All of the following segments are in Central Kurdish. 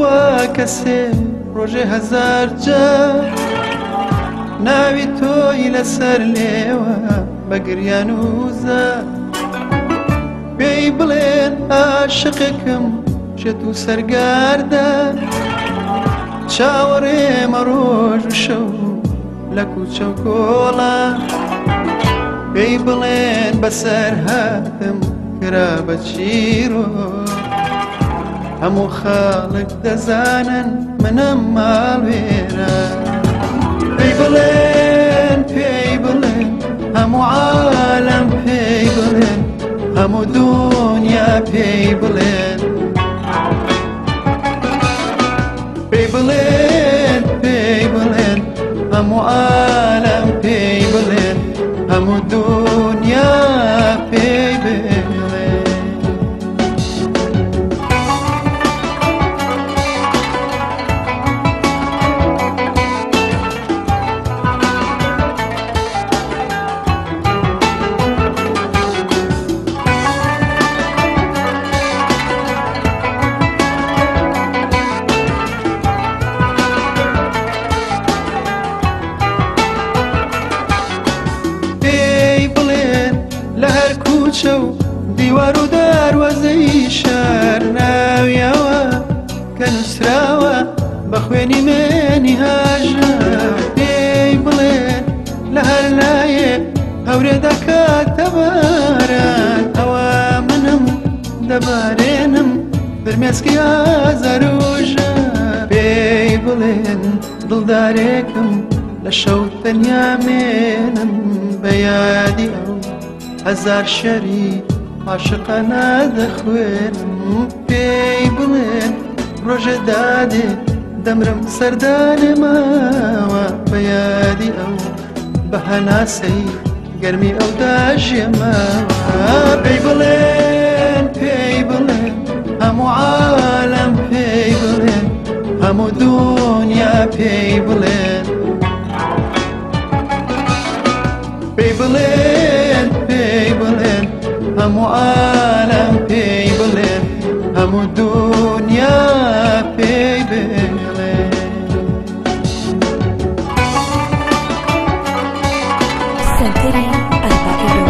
توخوا کەسێ ڕۆژێ هەزار جار ناوی تۆی لەسەر لێوە بە گریان و زار. پێی بڵێن عاشقێکم شێت و سەرگەردان، چاوەڕێمە ڕۆژ و شەو لە کوچە و کۆڵان. پێی بڵێن بەسەر هاتم کرا بە چیرۆک، هەموو خەڵک دەزانن منم ماڵوێرە. پێی بڵێن پێی بڵێن هەموو عالەم پێی بڵێن، هەموو دنیا پێی بڵێن. پێی بڵێن پێی بڵێن هەموو عالەم پێی بڵێن، هەموو دنیا پێی بڵێن. لە هەر کوچە و دیوار و دەروازەی شار ناویەوە کە نووسراوە بە خوێنی مێنی هاژە. پێی بڵێن لە هەر لایێ هەورێ دەکاتە باران، ئەوە منم دەبارێنم فرمێسکی ئازار و ژە. پێی بڵێن دڵدارێکم لە شەو تەنیا مێنم، بە یادی ئەو هەزار شەری عاشقە نادەخوێنم. پێی بڵێن ڕۆژێ دادێ دەمرم سەردانێ ماوە، بە یادی ئەو بە هەناسەی گەرمی ئەو داژێماوە. پێی بڵێن پێی بڵێن هەموو عالەم پێی بڵێن، هەموو دنیا پێی بڵێن. پێی بڵێن پێی بڵێن هەموو عالەم پێی بڵێن، هەموو دنیا پێی بڵێن. سەنتەری ئەربعەی.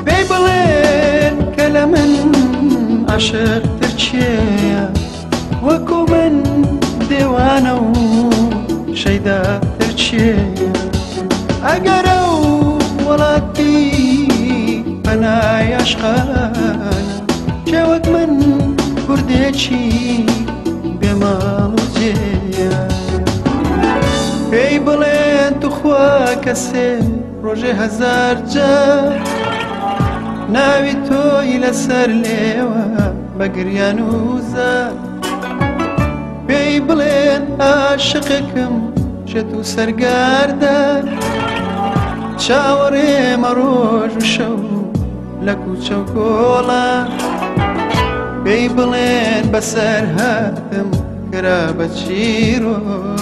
پێی بڵێن کە لە من عاشقتر کێیە، وەکو من دێوانە و شەیداتر کێیە؟ ئەگەر ئەو وڵاتی پەنای عاشقانە، کێ وەک من کوردێکی بێماڵ و جێیە؟ پێی بڵێن توخوا کەسێ ڕۆژێ هەزار جار ناوی تۆی لەسەر لێوە بە گریان و زار. پێی بڵێن عاشقێکم شێت و سەرگەردان، چاوەڕێمە ڕۆژ و شەو لە کوچە و کۆڵان. پێی بڵێن بەسەر هاتم کرا بە چیرۆک،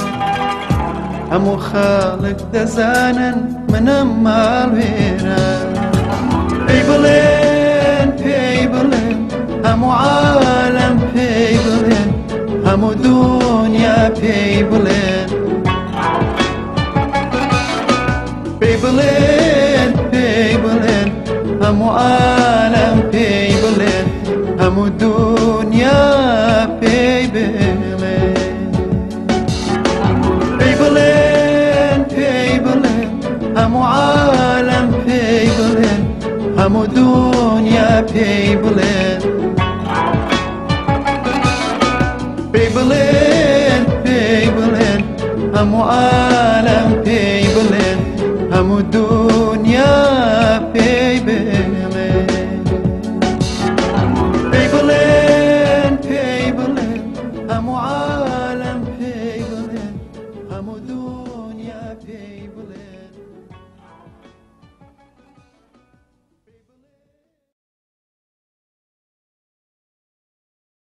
هەموو خەڵک دەزانن منم ماڵوێرە. پێی بڵێن پێی بڵێن هەموو عالەم پێی بڵێن، هەموو دنیا پێی بڵێن. پێی بڵێن پێی بڵێن هەموو عالەم پێی بڵێن، هەموو دنیا پێی بڵێن. پێی بڵێن پێی بڵێن هەموو عالەم پێی بڵێن، هەموو دنیا پێی بڵێن. پێی بڵێن پێی بڵێن هەموو عالەم